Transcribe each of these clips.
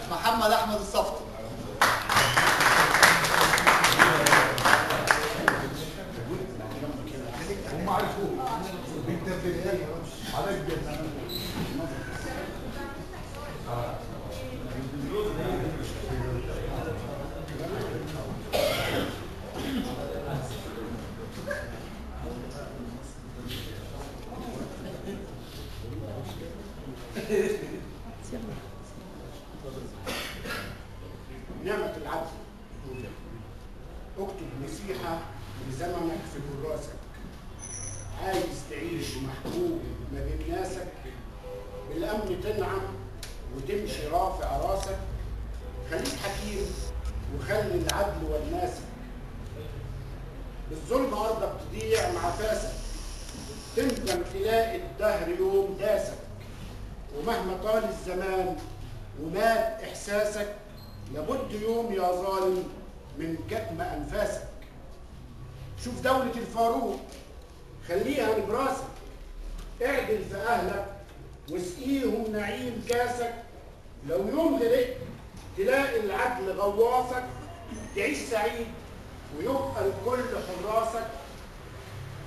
محمد احمد الصفتي. هم عرفوه نعمة العدل. اكتب نصيحة لزمنك في كراسك، عايز تعيش محبوب ما بين ناسك، بالأمن تنعم وتمشي رافع راسك، خليك حكيم وخلي العدل والناسك، بالظلم أرضك تضيع مع فاسك، تندم تلاقي الدهر يوم داسك، ومهما طال الزمان ومات إحساسك، لابد يوم يا ظالم من كتم أنفاسك. شوف دولة الفاروق خليها لبراسك، اعدل في أهلك واسقيهم نعيم كاسك، لو يوم غرقت تلاقي العدل غواصك، تعيش سعيد ويبقى الكل حراسك.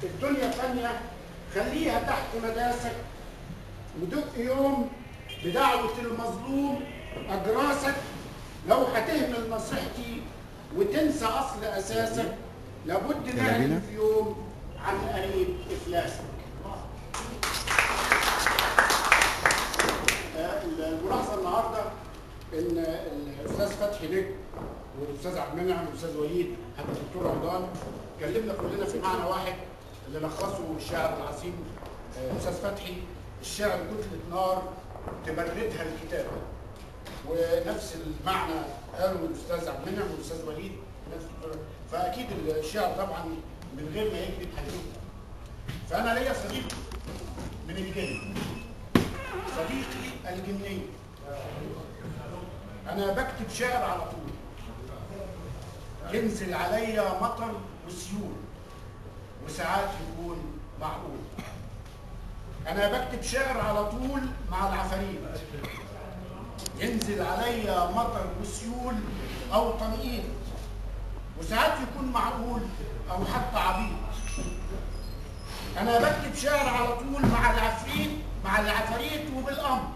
الدنيا فانية خليها تحت مداسك، ودق يوم بدعوة المظلوم أجراسك، لو هتهمل نصيحتي وتنسى أصل أساسك، لابد نعلن في يوم عن قريب إفلاسك. الملاحظة النهارده إن الأستاذ فتحي نجم والأستاذ عبد المنعم والأستاذ وليد حتى الدكتور رمضان اتكلمنا كلنا في معنى واحد اللي لخصه الشاعر العظيم الأستاذ فتحي: الشعر كتلة نار تبردها الكتابة. ونفس المعنى قاله الاستاذ عبد المنعم والاستاذ وليد نفس، فاكيد الشعر طبعا من غير ما يكذب هيكتب. فانا ليا صديق من الجن، صديقي الجني، انا بكتب شعر على طول، ينزل عليا مطر وسيول وساعات يكون معقول. انا بكتب شعر على طول مع العفاريت، ينزل عليا مطر وسيول او تنقيط، وساعات يكون معقول او حتى عبيط. انا بكتب شعر على طول مع العفريت، مع العفاريت وبالامر،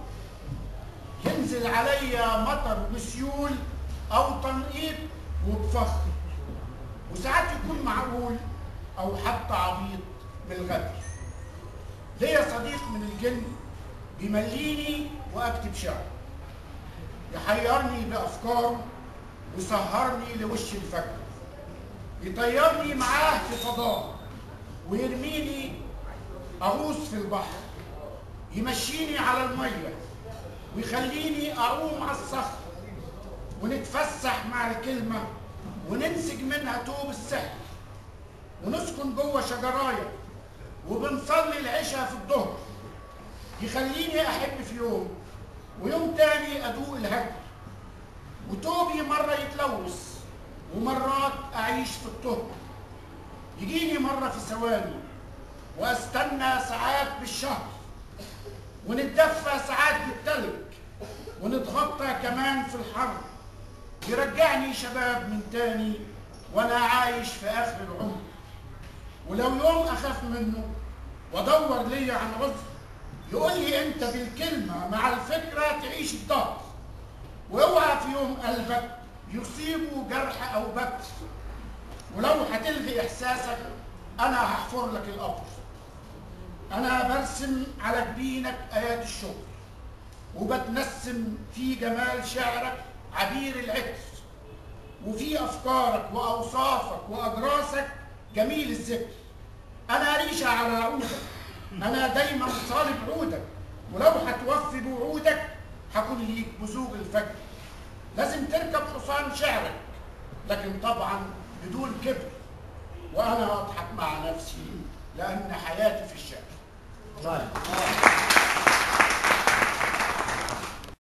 ينزل عليا مطر وسيول او تنقيط وبفخر، وساعات يكون معقول او حتى عبيط من الغدر. ليا صديق من الجن بيمليني واكتب شعر، يحيرني بأفكاره ويسهرني لوش الفجر، يطيرني معاه في فضاء ويرميني أغوص في البحر، يمشيني على المية ويخليني أعوم على الصخر، ونتفسح مع الكلمة وننسج منها توب السحر، ونسكن جوه شجراية وبنصلي العشاء في الظهر، يخليني أحب في يوم ويوم تاني أدوق الهجر، وتوبي مرة يتلوث ومرات أعيش في الطهر، يجيني مرة في ثواني وأستنى ساعات بالشهر، ونتدفى ساعات بالتلج ونتغطى كمان في الحر، يرجعني شباب من تاني وأنا عايش في آخر العمر. ولو يوم أخاف منه وأدور ليا عن عذر، يقول لي انت بالكلمة مع الفكرة تعيش الدهر، واوعى في يوم قلبك يصيبه جرح او بتر، ولو هتلغي احساسك انا هحفر لك القبر. انا برسم على جبينك ايات الشكر، وبتنسم في جمال شعرك عبير العطر، وفي افكارك واوصافك واجراسك جميل الذكر. انا ريشه على عودك، أنا دايما صالب عودك، ولو هتوفي بوعودك هكون ليك بزوغ الفجر. لازم تركب حصان شعرك، لكن طبعا بدون كبر، وأنا أضحك مع نفسي لأن حياتي في الشعر.